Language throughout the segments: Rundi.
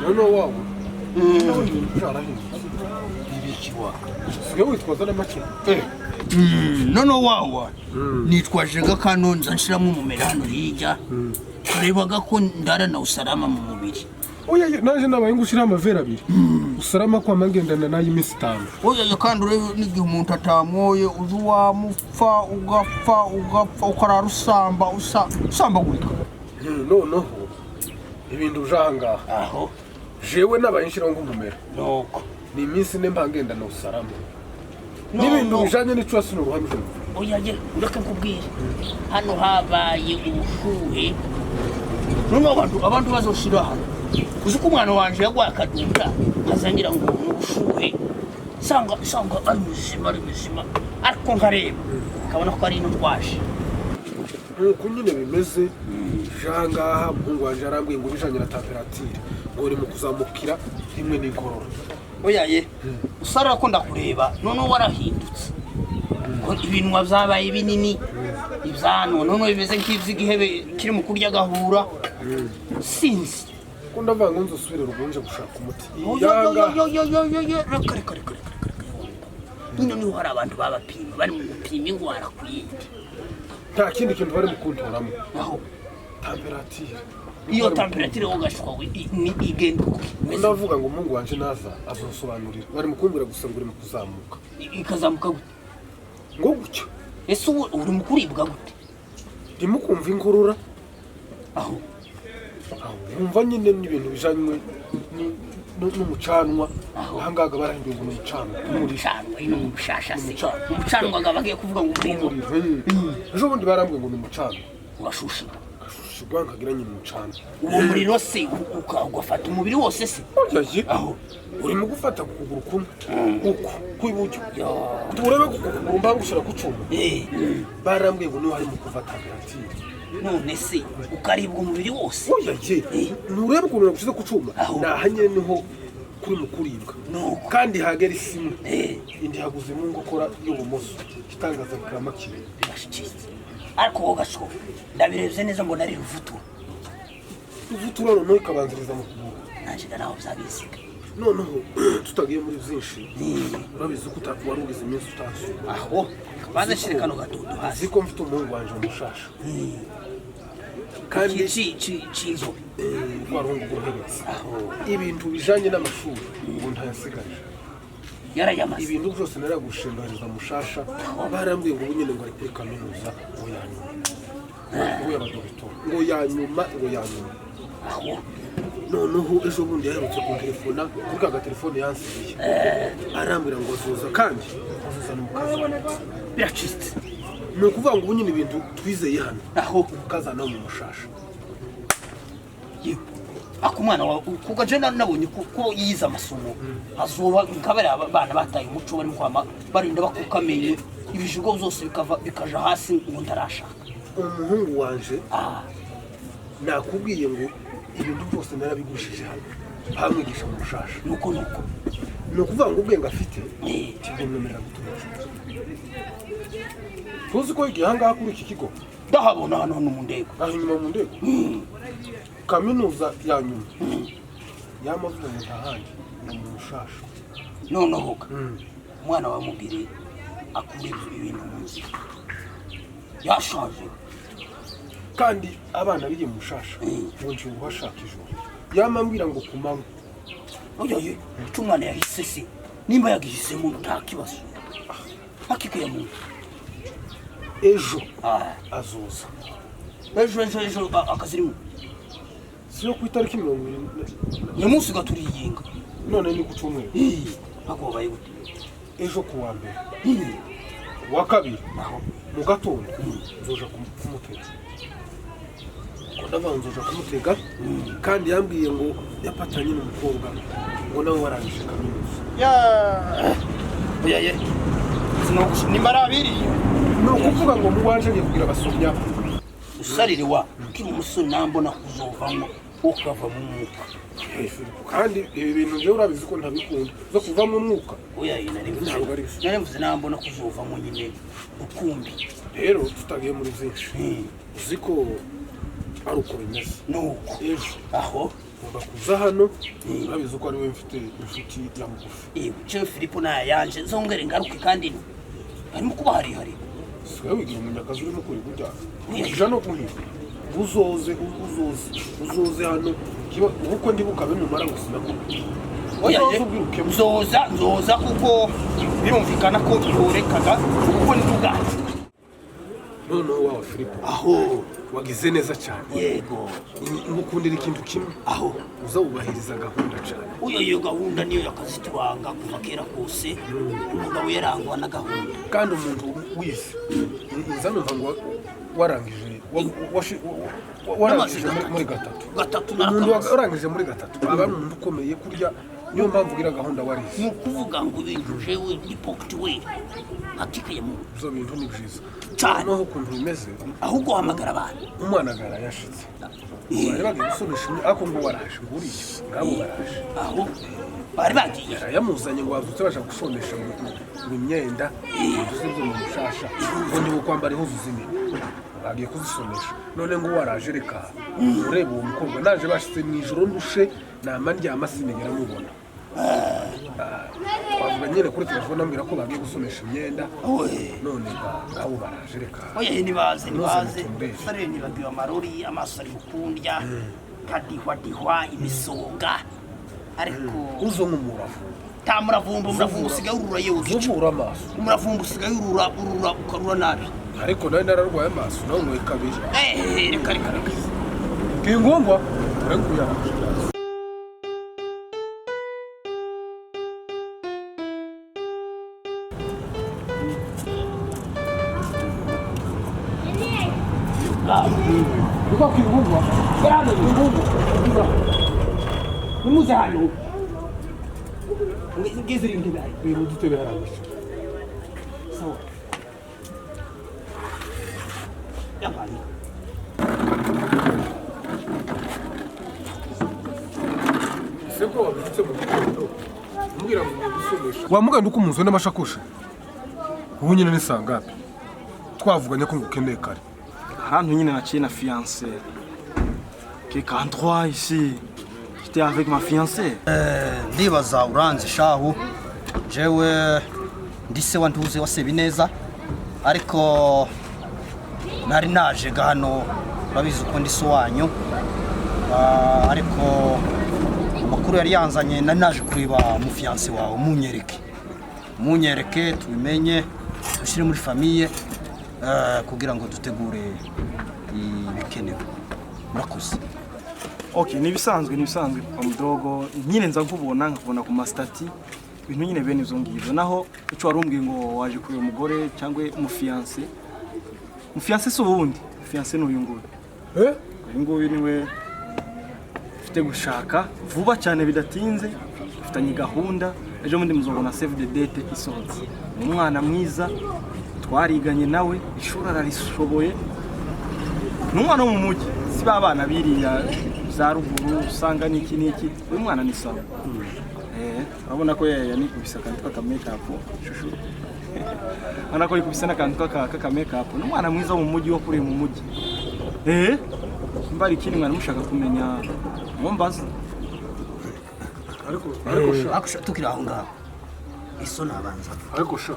Noneho waba ibintu byarahindutse. Ibikiwa. Usigaye witwaza n'amakina. Noneho wawa nitwaje gakano, nza nshiramo umumera hano hirya, turebaga ko ndara na usalama mu mubiri. Oya, naje nabaye ngo ushyire amavera abiri usarama kwama ngendana nayo iminsi 5. Oya, kandi urebe n'igihe umuntu atamwoye, uzi wamupfa ugapfa ugapfa ukarara usamba usambagurika. Noneho ibintu by'ahangaha, aho jewe nabaye nshyiraho nk'umumera, nuko ni iminsi 4 mba ngendana usarama n'ibintu bijanye n'icurasi n'uruhamije. Oya ye, ureke nkubwire, hano habaye ubushuhe. Noneho abantu bazoshira hano, uzi ko umwana wanje yagwaye akaduka, nkazangira ngo ni ubushuhe, sanga ari muzima, ari muzima, ariko nkareba nkabona ko ari ino twaje. Nk'uko nyine bimeze jangaha, umuhungu wanje yarambwiye ngo bijanye na température, ngo uri mu kuzamukira rimwe n'inkorora. Oya ye, usarara ko ndakureba, noneho warahindutse, ko ibinwa byabaye binini, ibyanwa noneho bimeze nk'iby'igihebe kiri mu kurya agahura, sinzi. Ko ndavuga ngo nzosubire rugunje gushaka umuti yangaha. Oyoyoyoyoyoyoyo, reka reka reka reka reka reka, nyine niho hari abantu babapima, bari mu gupima ingwara ku yindi. Nta kindi kintu bari mu kuntoramo. Aho température. Iyo température ugashwa ni igenda uko imeze. Ndavuga ngo umuhungu wanje naza azosobanurira. Bari mu kumbwira gusa ngo uri mu kuzamuka. Ikazamuka gute? Ngo gutyo. Ese ubu uri mu kuribwa gute? Ndimo kumva inkorora. Aho aho nkumva nyine n'ibintu bijanywe n'umucanwa. Ahangaha barahinduye ngo ni umucanwa. Umucanwa ino mu bushasha se? Umucanwa. Umucanwa ngo bagiye kuvuga ngo umuriro. Umuriro. Ejo bundi barambwiye ngo ni umucanwa. Urashusha. Gashushushirwa nkagira nyine umucanwa. Uwo muriro se ugafata umubiri wose se? Burya ye, Aho urimo gufata ku kuguru kumwe uku kw'iburyo. Yo. Urebe ku kuguru mbangushyira ku cyuma. Barambwiye ngo niho harimo kuva température. None se ukaribwa umubiri wose? Oya ye, nturebe ukuntu nagushyize ku cyuma. Aho. Naha nyine niho kuri mu kuribwa. Nuko kandi hagera isimwe, indi haguze mu nkokora y'ubumoso, igitangaza kikaba kibi. Birashitse, ariko wowe gasho ndabirebye neza mbona ari ruvutura. Uvutura, noneho ikabanziriza mu kuguru. Nanjye naho byabisiga. Noneho tutagiye muri byinshi, urabizi ko wari ugize iminsi utansura. Aho baze nshire kano gatutu hasi. Uzi ko mfite umuhungu wanje mushasha kandi C'inzobe. Rwa ruhungu rw'uruheretse. Aho ibintu bijanye n'amashuri ubu ntayasigaje. Yarayamaze. Ibintu byose naragushindohereza mushasha. Barambwiye ngo ubu nyine ngo ari kuri kaminuza, ngo ya nyuma, ngo y'abadogitora, ngo ya nyuma, ngo ya nyuma. Aho Noneho ejo bundi yaherutse kuntelefona kuri ka gatelefone yansigiye, arambwira ngo azoza, kandi azozana umukazana. Biracitse. Ni ukuvuga ngo ubu nyine ibintu twizeye hano, aho umukazana wo mu mushasha. Yewe, ako umwana wawe kuko je nabonye ko yize amasomo, azoba nkabari abana bataye umuco, barimo kwama barinda bakuka amenyo, ibijigo byose bikava bikaja hasi ngo ntarashaka. Umuhungu wanje, ah nakubwiye ngo ibintu byose narabigushije hano, bamwigisha mu mushasha. Nuko nuko. Ni ukuvuga ngo ubwenge afite kibimwemerera gutuma inshuti. Tuzi ko yigiye ahangaha kuri iki kigo. Ndahabona hano hano mu ndego. Aho inyuma mu ndego, kaminuza ya nyuma yamavuga ngo ntahandi, ni mu mushasha. Noneho ga umwana wamubwire akure ibintu mu nzira, yashaje. Kandi abana bigiye mu mushasha ngo ngiye guhashaka ijoro, yamambwira ngo ku manywa. Oya ye, icyo umwana yahise se nimba yagihisemo nta kibazo, akikuye mu Ejo ah azoza. Ejo ejo ejo akazirimo. Si yo ku itariki 20. Uyu munsi gaturiyenga. None ni ku cyumweru. Ntabwo wabaye gute? Ejo ku wa mbere, ku wa kabiri, aho mu gatondo nzoja kumutega. Ngo ndavuga nzoja kumutega, kandi yambwiye ngo yapatanye n'umukobwa, ngo nawe warangije kaminuza. Ya, oya ye, nimba ari abiriye. Ni ukuvuga ngo mu wanje ngiye kugira abasomya. Usarire wa ukiri umusore, nambona kuzovamo ukava mu mwuka. Kandi ibi bintu njyewe urabizi ko ntabikunda zo kuvamo umwuka. Oya ye, nari mvuze. Ntabwo ari byo. Nari mvuze nambona kuzovamo nyine ukumbi. Rero tutagiye muri byinshi, uzi ko ari uko bimeze. Nuko ejo aho Ugomba kuza hano, urabizi ko ari we mfite inshuti ya mugufi. Yewe, jewe Filipo nayanje, nzongere ngaruke kandi ino harimo kuba harihari. Sigaye wigira umunyakazi, urimo kuri gujya uja no guhiga. Uzoze, uzoze, uzoze hano. Ubukwe ndibukabe numara ngo sinakubwira. Oya, Uzoze ubwirukemo. Nzoza, nzoza, kuko birumvikana ko yorekaga kuko ni ubwacu. Noneho wawe Filipo, Aho. wagize neza cyane. Yego. Ngukundira ikintu kimwe. Aho. Uza wubahiriza gahunda cyane. Uyo, iyo gahunda niyo yakazituranga kuva kera kose. Umugabo yarangwa na gahunda. Kandi umuntu wize, nza numva ngo warangije warangije muri gatatu. Gatatu. Umuntu Narakamaze. warangije muri gatatu aba ari umuntu ukomeye kurya. Niyo mpamvu ugira gahunda, warize. Ni ukuvuga ngo ibintu jewe ni ponctuel, hakika ya Mungu. Ibyo bintu ni byiza. Cyane. Noneho ukuntu bimeze, Ahubwo hamagara abantu. Umwana agara yashitse, bari bagiye gusoresha ariko ngo waraje, ngo uriya ngabo baraje. Aho bari bagiye. Yamuzanye ngo bavutse baje gushonesha ngo imyenda uduze byo mu mushasha, ngo ndi kwambara ihuzu zimwe bagiye kuzisonesha. None ngo waraje, reka urebe uwo mukobwa. Naje bashitse mu ijoro, ndushe, nama ndyama sinigera mubona. Twavuga nyine kuri telefone, ambwira ko bagiye gusonesha imyenda. Oye. None ngabo baraje, reka. Oya, nibaze, nibaze. Mutumbere. Sare, nibagiwe amarori, amaso ari mukundya, kadihwadihwa imisonga, ariko Uzo nk'umuravumba. Ta muravumba, umuravumba usigaye urura, yewe ugica. Uzuvura amaso. Umuravumba usigaye urura, urura ukarura nabi. Ariko nawe nararwaye amaso, nawe nkwe kabiri. Eh, reka, reka, reka. Kingungwa urenguyaraje. Niko kingungwa. Kingungwa. Nimuze hano, ngizira intebe hano. Uyu mudutebe harangije. Sawa, yabani. Ese ko wabyutse mu gitondo umbwira ngo ugiye gusonesha? Wamuganda uko umunsi n'amashakoshi. Ubu nyine ni sangapi? Twavuganye ko ngukeneye kare. Ahantu nyine naciye na fiancée. Quelque endroit ici. J'étais avec ma fiancée. Ndibaza uranze shahu. Jewe ndi se wa Ntuze wa Sebineza, ariko nari naje ga hano, urabizi uko ndi so wanyu. Ariko amakuru yari yanzanye, nari naje kureba umufiancé wawe, munyereke, munyereke tubimenye, dushyire muri famille, kugira ngo dutegure ibikenewe. Murakoze. Okay, ni ibisanzwe, ni ibisanzwe, papa mudogo. Nyine nza nkubona, nkakubona ku ma statuts. Ibintu nyine bene ivyo ngivyo. Naho ico wari umbwiye ngo waje kureba umugore cyangwa umufiancé. Umufiancé si uwundi. Umufiancé ni uyu nguyu. Eh? Uyu nguyu niwe mfite gushaka vuba cyane bidatinze. Mfitanye gahunda. Ejo bundi muzobona save the date isohotse. Ni umwana mwiza, twariganye nawe, ishuri ararishoboye. Ni umwana wo mu mujyi, si ba bana biriya za ruguru usanga n'iki n'iki. Uyu mwana ni sawa. Urabona ko yanikubise akantu k'aka make-up, shushu. Urabona ko yikubise n'akantu k'aka make-up. Ni umwana mwiza wo mu mujyi, wakuriye mu mujyi. Nimba hari ikindi mwari mushaka kumenya, mumbaze. Ariko sha. Ariko sha, tukiri aho ngaho, iso nabanza. Ariko sha.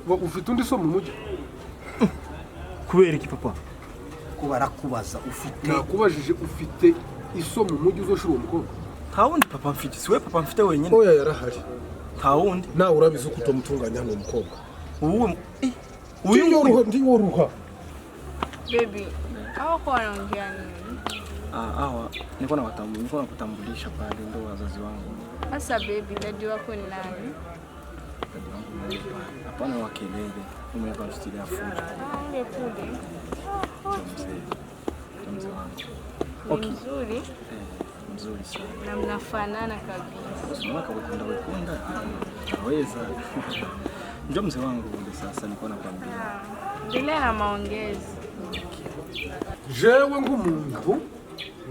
Ufite undi so mu mujyi? Kubera iki, papa? Ko barakubaza ufite. Nakubajije, ufite iso mu mujyi uzoshira uwo mukobwa? Nta wundi papa mfite, si we papa mfite wenyine. Oya, yarahari. Nta wundi. Nawe urabizi ko utamutunganya hano uwo mukobwa. Ubu uyu nguyu. Ndiyoruha, ndiyoruha. Baby, hawako wanaongea nini? Ah, hawa nilikuwa nakutambulisha pale, ndo wazazi wangu. Sasa baby, daddy wako ni nani? Daddy wangu ni pale. Hapana wa kelele, mume hapa msitilia fujo. Ah, ule kule. Mzee. Mzee wangu. Ni Okay. mzuri Eh, mzuri sana. na mnafanana kabisa. Unaona kawekunda wekunda. Naweza. Njoo mzee wangu ule sasa nilikuwa nakwambia. Endelea na maongezi. Jewe nk'umuntu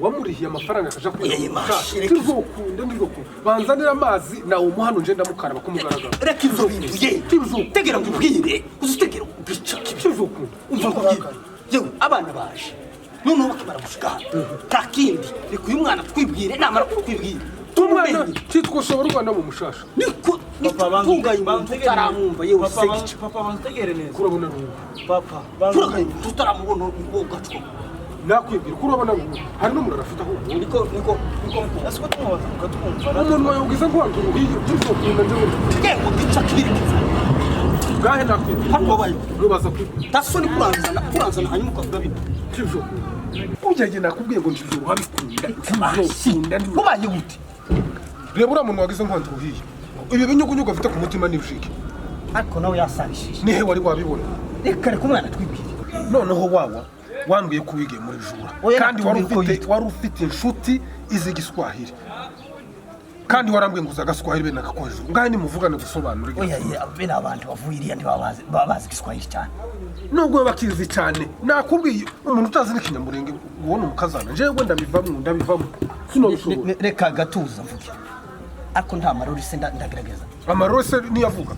wamurihiye amafaranga akaja Oya, mashi, reka. Tizokunda, ndizokunda, banzanira amazi nawe umuhano, nje ndamukaraba kumugaragara. Reka ivyo bintu ye. Tibizuko. Tegera ngo ubwire, uzi utegera ugica. Tizokunda. Umva nkubwire, yewe, abana baje. Noneho bakimara gushika hano nta kindi, reka uyu mwana twibwire, namara kutwibwira Umwana titwoshobora u Rwanda mu mushasha. Niko nitunganye umuntu utaramwumva yewe segica. Papa, bantegere neza. Kurabona rubu. Papa, Turaganye umuntu utaramubona ubwo gacuko. Nakwibwira kurabona rubu. Hari n'umuntu afite ahubwo. Niko niko niko mukuru. Ese ko tumwubaza ukatwumva? Umuntu wawe ugize ngo wanduruhiye tuzokunda njyewe. Yego gica kibirikiza. Gahe nakwibwira. Hano wabaye. Rubaza kwibwira. Tasoni kuranzana kuranzana hanyuma ukavuga bino. Tuzokunda. Ujyaje nakubwiye ngo ntizoha bikunda. Tuzokunda. Ubaye gute? Reba uriya muntu wagize ngo wanduruhiye. Ibi binyugunyugu afite ku mutima n'ibishike. Ariko nawe yasarishije. Nihe wari wabibona? Reka reka umwana twibwire. Noneho wawa wambwiye ko wigiye muri jura. Oya, kandi nakubwiye ko wari ufite inshuti izi Giswahili. Kandi warambwiye ngo uza Gaswahili bene akakojeje. Ngahe nimuvugane gusobanura. Oya bene abantu bavuye iriya ntibabazi babazi Giswahili cyane. Nubwo bakizi cyane nakubwiye umuntu utazi n'ikinyamurenge ubona umukazana. Jewe ndabivamo ndabivamo. Sinobishobora. Reka gatuza mvuge. Ariko nta marori se ndagerageza. Amarori se niyavuga.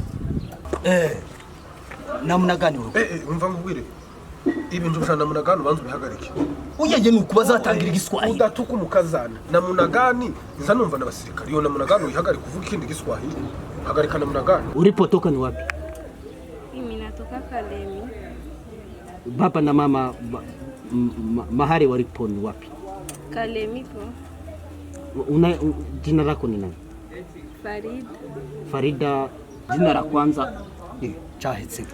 Namunagani wewe. Umva nkubwire. Ibintu bya namunagani ubanza ubihagarike. Uyaye nuko bazatangira Igiswahili. Udatuka umukazana. Namunagani nza numva n'abasirikari. Yo namunagani uyihagarike uvuga ikindi Giswahili. Hagarika namunagani. Ulipotoka ni wapi? Mimi natoka Kalemi. Baba na mama mahali walipo ni wapi? Kalemi po. Una jina lako ni nani? Farida. Farida, jina la kwanza cyahetse.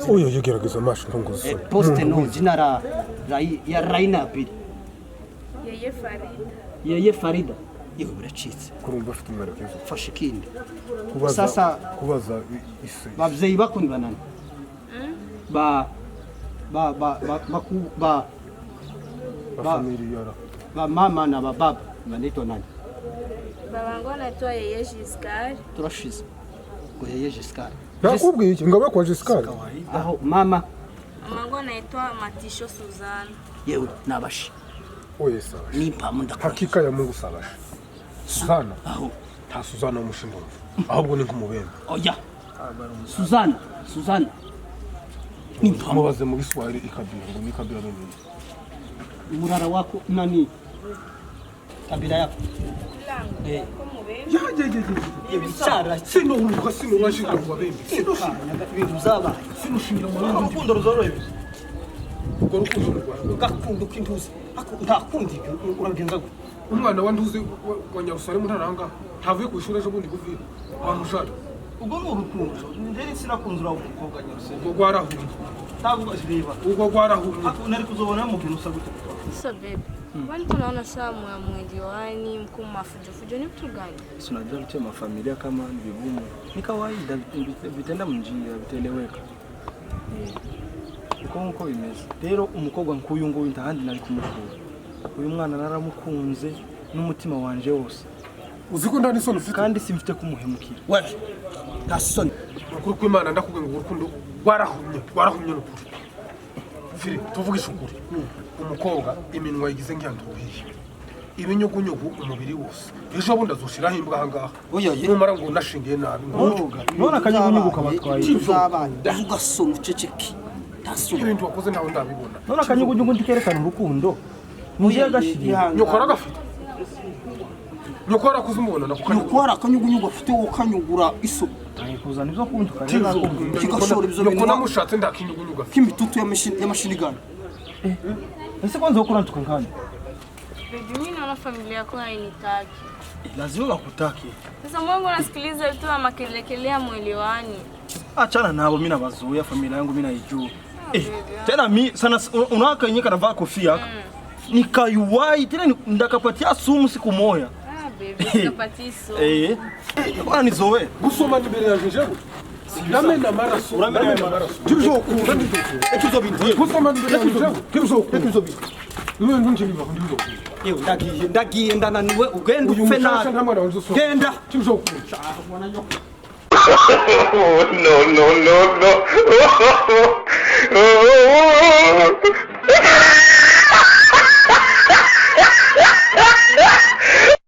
Oyo yegerageza mashi ntongozo. Poste no jina la ya Raina pili. Yeye Farida. Yeye Farida. Yewe biracitse. Kurumva afite umwana keza. Fashe kindi. Kubaza sasa kubaza ise. Babyeyi bako ni banani? Ba ba ba ba baku ba ba familia yara. Ba mama na ba baba wanaitwa nani? Baba wangu anaitwa Yeye Giscard. Turashize. Ngo Yeye Giscard. Nakubwiye iki ngaba kwa Giscard. Aho mama. Mama wangu anaitwa Matisho Suzana. Yewe nabashi. Oye sabashi. Nimpa munda. Hakika ya Mungu sabashi. Suzana. Aho. Ta Suzana umushinga. Ahubwo ni nkumubembe. Oya. Suzana, Suzana. Nimpa mubaze mu Giswahili ikabira ngo ni kabira nini. Murara wako nani? Kabila yako. Ya Ibicara sino uruka sino washinga mu babembe. Sino ibintu byabaye. Sino shinga mu urukundo ruzoroye. Urwo rukundo rwawe gakundo k'intuzi. Ako ntakundi uragenza gute? Umwana wa nduzi wa Nyarusalemu ntaranga ntavuye ku ishuri ejo bundi buvira. Wamushara. Ubwo ni urukundo. Nderi sinakunze ura umukobwa Nyarusalemu. Ubwo rwarahumye. Ntabwo reba. Ubwo rwarahumye. Ako nari kuzobona mu bintu usa gute. So baby. Kwani tunaona saa mwamweliwani mkuu mafujofujo ni mtu gani? Si unajua vitu vya familia kama ni vigumu. Ni kawaida vitenda mjia vitaeleweka. Uko nkuko bimeze. Rero umukobwa nkuyu nguyu ntahandi nari kumukura. Uyu mwana naramukunze n'umutima wanje wose. Uziko ndani soni ufite kandi simfite kumuhemukira. Wewe nta soni. Ukuri kw'Imana ndakubwiye ngo urukundo rwarahumye, rwarahumye n'ukuri. Fili tuvugishe ukuri. Umukobwa iminwa yigize nk'iyanduruhiye. Ibinyugunyugu umubiri wose. Ejo bundi azoshiraho imbwa aha ngaha. Numara ngo nashingiye nabi. None akanyugunyugu kabatwaye. Uvuga soni uceceke. Nta soni. Ibintu wakoze ntawe ndabibona. None akanyugunyugu ndikerekana urukundo. Muje agashiriye. Nyoko aragafite. Nyoko arakuze umubona nako. Nyoko arakanyugunyugu afite wo kanyugura iso. Kuzana ibyo kuntuka kigashora ibyo bintu. Nyoko namushatse ndakinyugunyuga. Kimitutu y'amashini gana. Ese kwanza ukurantuka nkani? Baby, mimi naona familia yako hainitaki. Lazima bakutaki. Sasa mwangu nasikiliza tu makelele mwelewani. Achana nabo, mimi nabazoea familia yangu mimi naijua. Tena mi sana unawaka yenyewe kanavaa kofia haka. Nikayuwai tena ndakapatia sumu siku moja. Ah baby, sikapatia sumu. Bwana nizoe. Gusoma imbere ya jeje. Namena maraso, namena maraso. Tuzokunda ndizokunda. Ekizobintu. Gusoma imbere ya jeje. Tuzokunda. Ekizobintu. Niwe ndunje biba ndizokunda. Yewe ndagiye ndagiye ndananiwe ugenda upfe nabi. Genda. Tuzokunda. No no no no.